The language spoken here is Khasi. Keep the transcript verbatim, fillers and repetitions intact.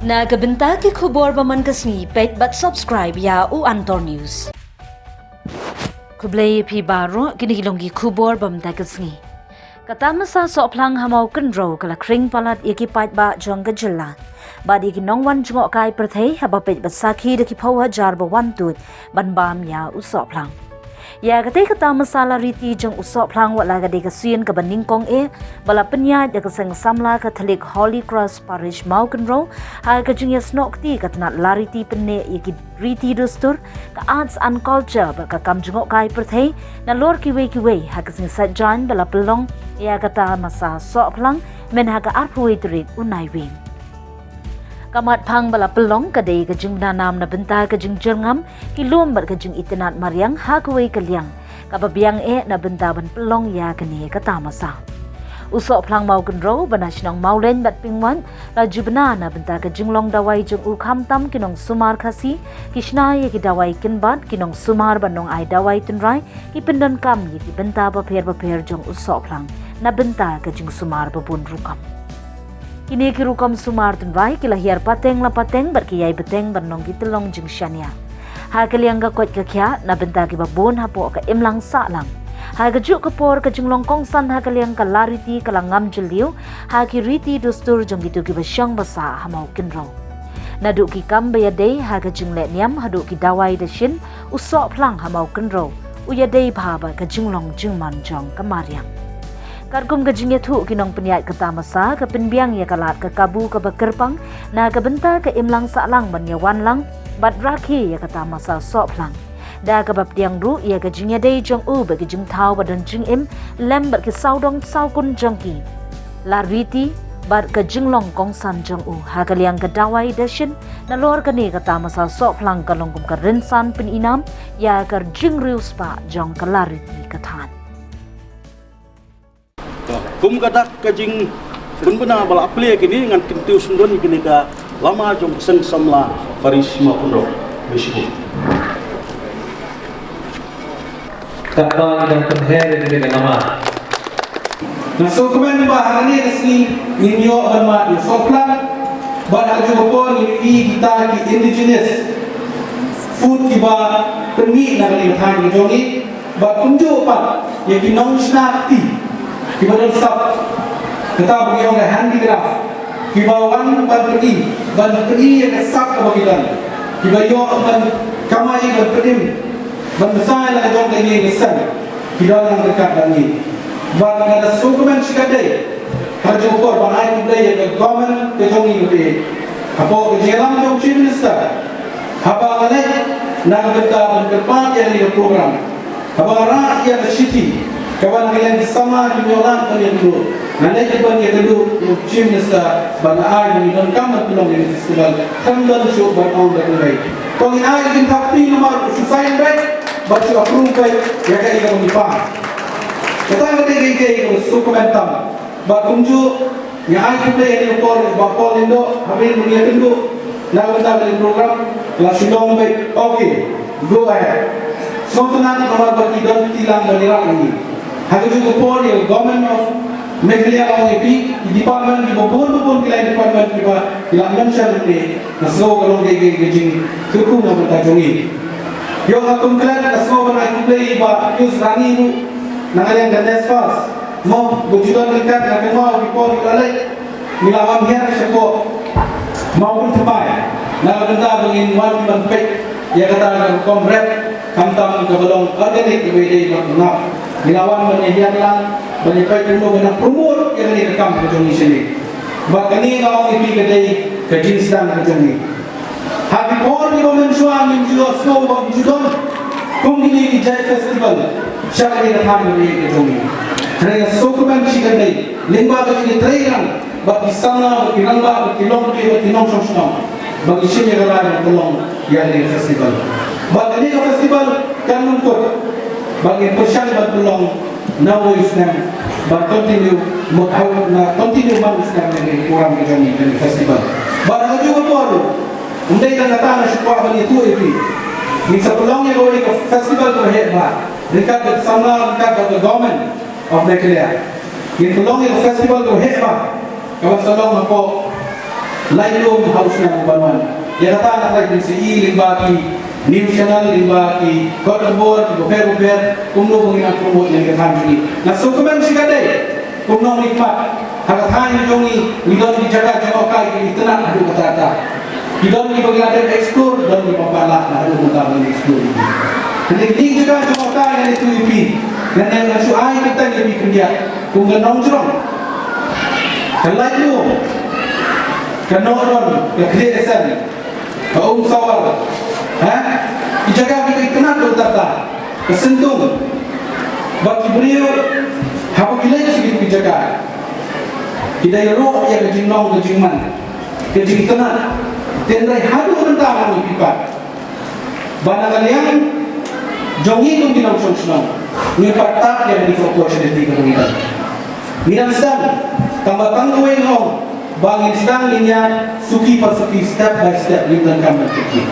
Na ka bynta ki khubor ba man ka sngi, peit bad subscribe ïa u Antor News. Khublei phi baroh, kine ki long ki khubor ba man ka sngi. Ka tamasa sohphlang ha Mawkynrew ka la khring palat ïa ki paidbah jong ka jylla bad ïa ki nongwan jngohkai pyrthei, haba peit ba sakhi da ki phew hajar ba wan tuid ban bam ïa u sohphlang. Ïa katei ka tamasa la riti jong u sohphlang wat la ka dei ka sien kaba nyngkong eh ba la pynïaid da ka Seng Samla Katholik Holy Cross Parish Mawkynrew ha ka jingïasnoh kti ka tnat la riti pynneh ïa ki riti dustur, ka arts and culture bad ka kam jngohkai pyrthei nalor kiwei kiwei ha ka sngi Saitjaiñ ba la pynlong ïa ka tamasa sohphlang mynha ka arphew wei tarik u Naiwieng. Ka matphang ba la pynlong ka dei ka jingbna nam na bynta ka jingjyrngam ki lum bad ka jingitynnad mariang ha kawei ka liang kaba biang eh na bynta ban pynlong ïa kane ka tamasa. U sohphlang Mawkynrew ba na shnong Mawleiñ bad Pingwait la ju bna na bynta ka jinglong dawai jong u, khamtam ki nongsumar Khasi ki shna ïa ki dawai kynbat, ki nongsumar ba nongai dawai tynrai ki pyndonkam ïa ki bynta bapher bapher jong u sohphlang na bynta ka jingsumar ba bun rukom. Kine ki rukom sumar tynrai ki la hiar pateng la pateng bad ki ïai bteng ban long ki tyllong jingshaniah ha ka liang ka koit ka khiah na bynta kiba bun hapoh ka imlang sahlang. Ha kajuh ka por ka jinglong kongsan ha ka liang ka la riti ka la ngam jylliew ha ki riti dustur jong kito kiba shong ba sah ha Mawkynrew. Naduh ki kam ba ïadei ha ka jingleh niam haduh ki dawai dashin, u sohphlang ha Mawkynrew u ïadei bha bad ka jinglong jingman jong ka mariang. Katkum ka jingïathuh ki nongpynïaid ka tamasa ka pynbiang ïa ka lad ka kabu kaba kyrpang na ka bynta ka imlang sahlang ban ïawan lang bad rakhe ïa ka tamasa sohphlang, da kaba pdiang ruh ïa ka jingïadei jong u bad ki jingthaw ba don jingim lem bad ki sawdong sawkun jong ki. La riti bad ka jinglong kongsan jong u ha ka liang ka dawai dashin, nalor kane ka tamasa sohphlang ka long kum ka rynsan pyni nam ïa ka jingriewspah jong ka la riti ka thaiñ. Kum ka dak ka jingpynbna ba la plie kine, ngan kyntiew sngewdon ïa kine ka lama jong ka Seng Samla Parish Mawkynrew. Bishop. Katba ngi dang pynher ïa kane ka lama, nga sngewkmen ba ha kane ka sngi ngin ïoh ban mad ïa u sohphlang bad ha kajuh ka por ngin ïohi kita ki indigenous food kiba pynmih na kane ka thaiñ ka jong ngi. Bad kumjuh pat ïa ki nongshna kti kiba don sap, kata ba ki ong ka handicraft, kiba wan ban pyni, ban pyni ïa ka sap kaba ki don, kiba ïoh ban kamai, ban pynim, ban bsa ïa la ka jong ka ïing ka sem, ki don lang ryngkat bad ngi. Bad nga da sngewkmen shikatdei ha kajuh ka por ban ai khublei ïa ka government ka jong ngi, hapoh ka jingïalam jong u Chief Minister, haba nga leit na ka bynta ban kyrpad ïa kane ka program, haba nga rah ïa ka shithi kaba na ka liang ki samla kim ïoh lad ban ïakynduh, nga leit ban ïakynduh ïa u Chief Minister ba nga ai ba ngi donkam ban pynlong ïa kane ka festival. Khlem don shuh ban ong da kawei, to ngin ai ka jingthap kti namar u shu sign beit bad shu approve beit ïa kaei kaba ngi pan. Kata ka dei kaei kaba sngewkmen tam. Bad kumjuh nga ai khublei ïa u Paul, Bah Paul Lyngdoh, haba u ïakynduh na ka bynta kane ka program, la shu ong beit, okay, go ahead. Sngewtynnat namar ba ki don kti lang ban ïarap ïa ngi. Ha kajuh ka por ïa ka Government of Meghalaya, la ong ïa phi, ki department kiba bun, bun ki lai department kiba ki la mention hangne, nga sngew ka long kaei kaei ka jingkyrkhu na ka bynta jong ngi. Ïoh nga kum klet nga sngew ban ai khublei ïa i Bah Pius Rani ruh na ka liang ka NESFAS. Mo, ba ju don ryngkat, nga kynmaw ki por ki la leit, ngi la wan hiar shapoh Mawbynthymmai na ka bynta ba ngin wan ban peit ïa kata ka rukom rep, khamtam kaba long organic kaba ïadei bad u nap. Ngi la wan ban ïa hiar lang ban ïa peit kumno ban promote ïa kane ka kam ka jong ngi shane. Bad kane nga ong ïa phi ka dei ka jingsdang ka jong ngi. Ha ki por kiba mynshuwa ngim ju ïohsngew ba ngim ju don kum kine ki jait festival sha kane ka thaiñ kaba ïeit ka jong ngi. Hynrei nga sngewkmen shikatdei lyngba ka jingïatreilang bad ki samla bad ki rangbah bad ki longkmie bad ki nongshong shnong ba ngi shim ïa ka rai ban pynlong ïa kane ka festival. Bad kane ka festival kan lyngkut bad ngin pyrshang ban pynlong na uwei u snem, ban continue, mut hau na continue man u snem ïa kane ka program ka jong ngi, kane ka festival. Bad ha kajuh ka por ruh, ym dei tang kata, nga shu kwah ban ïathuh ïa phi, ngin sa pynlong ïa kawei ka festival kaba heh bha ryngkat bad ka samla, ryngkat bad ka Government of Meghalaya. Ngin pynlong ïa ka festival kaba heh bha, kaba sa long hapoh Laitluid ha u snem uban wan. Ïa kata nga tharai phin sa ïohi lyngba ki news channel, lyngba ki khubor, ki bapher bapher, kumno ba ngin nang promote ïa ka thaiñ jong ngi. Nga sngewkmen shikatdei kumno ngi khmat ha ka thaiñ jong ngi, ngi don ki jaka jngohkai ki itynnad haduh katta katta. Ki don kiba ngi la dep explore, don kiba pat lah, haduh mynta ba ngin explore ïa ki. Hynrei kine ki jaka jngohkai ngan ïathuh ïa phi, ngan ïa, ngan shu ai kyrteng ïa phi khyndiat, kum ka Nongjrong, ka Laitluid, ka Nohron, ka Khlieh Ïaseng, ka Umsawal, ha? Ki jaka kiba itynnad haduh katta katta, ka Syntung, ba ki briew haba ki leit sha kine ki jaka ki da ïaroh ïa ka jinglong ka jingman, ka jingitynnad. Hynrei haduh mynta ngi phi pat, ba na ka liang jong ngi kum ki nongshong shnong, ngi pat tad ïa kane ka opportunity kaba ngi don. Ngi dang sdang, tangba tang kawei nga ong, ba ngin sdang ngin ïaid suki pa suki, step by step, ngin donkam ban kit kit.